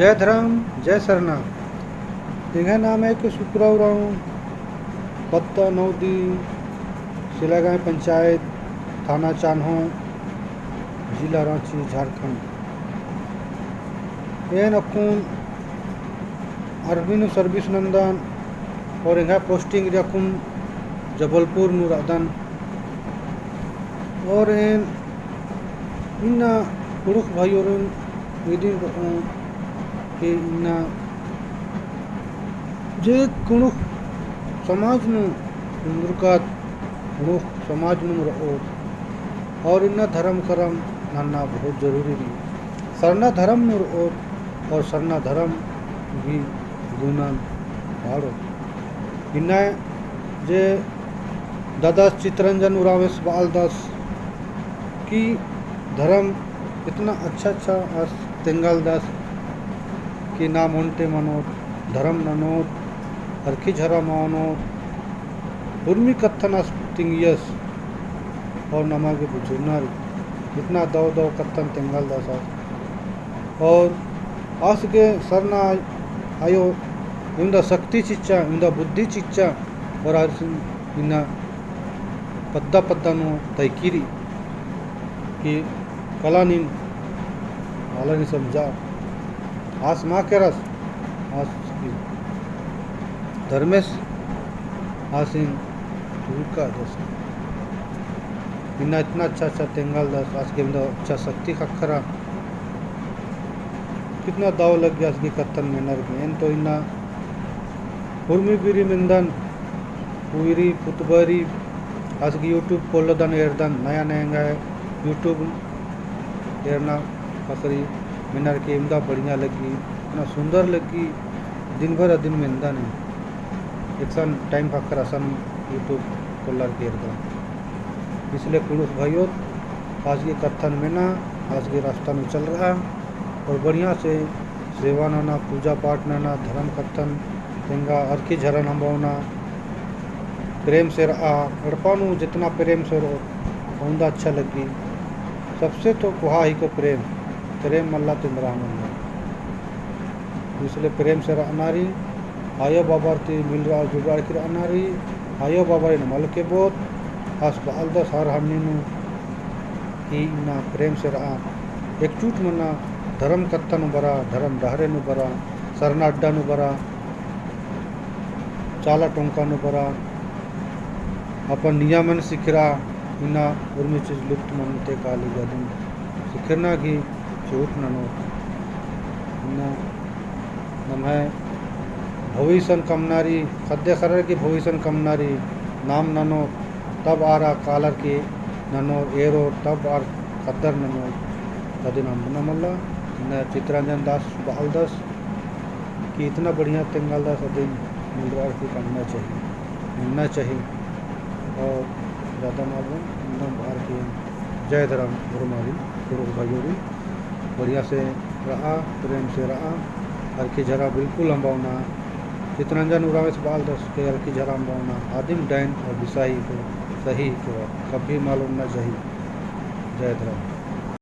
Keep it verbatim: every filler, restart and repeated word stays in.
जय धरम, जय सरना। एंग्है नामे के सुकरा उराँव, पत्ता नौदी, सिलागाय पंचायत, थाना चान्हो, जिला राँची, झारखंड। एन अक्कुन Army नू service नन्दन और एंग्है posting रई अक्कुन जबलपुर नू रअदन। और एन इन्ना कुँड़ुख़ भाईयोरिन इदिन रओन कि इन्ना जे कुँड़ुख़ समाज नू उन्दुरकात कुँड़ुख़ समाज नू रओत और इन्ना धरम करम नन्ना बहुत जरूरी रई। सरना धरम नू रओत और सरना धरम गही गुनन पाड़ोत। इन्ना जे दादस चितरंजन उराँवस बआलदस कि धरम इतना अच्छा अच्छा आस तेंगालदस कि नाम ओन्टे मनोत, धरम ननोत, अरखी झरा मानोत, उर्मी कत्थन आस तिंगियस और नमा गे बुझुरना रई। इतना दव दव कत्थन तेंगालदस आस। और आस गे सरना आयो इवंदा शक्ति चिच्चा, इवंदा बुद्धि चिच्चा, और आस इन्ना पद्दा पद्दा नू तैकी रई कि कला नीन आलारिन समझा। आस मा केरस, आस की धर्मेस आसिन तुरका दस। इन्ना इतना अच्छा अच्छा तेंगालदस, आस गे इवंदा अच्छा शक्ति ख़क्खरा। कितना दव लग्गी आस गही कत्थन मेनर की। एन तो इन्ना उर्मी बीरी मेन्दन, उइरी पुतबरी, आस गही YouTube खोलदन एरदन, नया नया एंगा YouTube एरना पसरी मेनर की इवंदा बढ़िया लग्गी, इतना सुंदर लग्गी, दिन भर अदिन मेन्दन। एकसन time ख़क्खरा असन YouTube खोलर की एरदन। इसलिए कुँड़ुख़ भाइयोत, आस गही कत्थन मेना, आस गही रास्ता नू चलरआ, और बढ़िया से सेवा नना, पूजा पाठ नना, धरम कत्थन तेंगा, अरखी झरन अम्बौना, प्रेम से रआ, एड़पा नू जितना प्रेम से रओ, ओन्दा अच्छा लग्गी। सबसे तो कोहा हिको प्रेम, प्रेम मल्ला तो इन्द्रा मल्ला। इसलिए प्रेम से रअना रई, आयो बाबर ती मिलरआ जुड़रआ की रअना रई, आयो बाबरिन मल केबोत, आस बआलदस हर हन्नी नू कि इन्ना प्रेम से रआ, एकजुट मना, धरम कत्था नू बरआ, धरम डहरे नू बरआ, सरना अड्डा नू बरआ, चाला टोंका नू बरआ, अपन नियमन सिखरआ, इन्ना उर्मी चीज लुप्त मनते काली गदिन सिखरना गही चोट ननोत। इन्ना नम्है भविष्यन कमना रई, ख़द्द ख़र्रर की भविष्यन कमना रई, नाम ननोत, तब आर कालर की ननोर एरोर, तब आर ख़द्दर ननोर, अदिन अम्बना मल्ला। इन्ना चितरंजन दास बआलदस कि इतना बढ़िया तेंगालदस, अदिन मिलरअर की कमना चाहिए, मिलना चाहिए। और ज़्यादा मालूम एकदम बाहर के जय धरम गुरु मारिन, गुरु भाइयों भी बढ़िया से रआ, प्रेम से रआ, अरखी झरा बिल्कुल अम्बौना, चितरंजन उराँवस बआलदस के अरखी झरा अम्बौना, आदिम डाइन और बिसाही को सही को कभी मालूम ना चाहिए। जय धरम।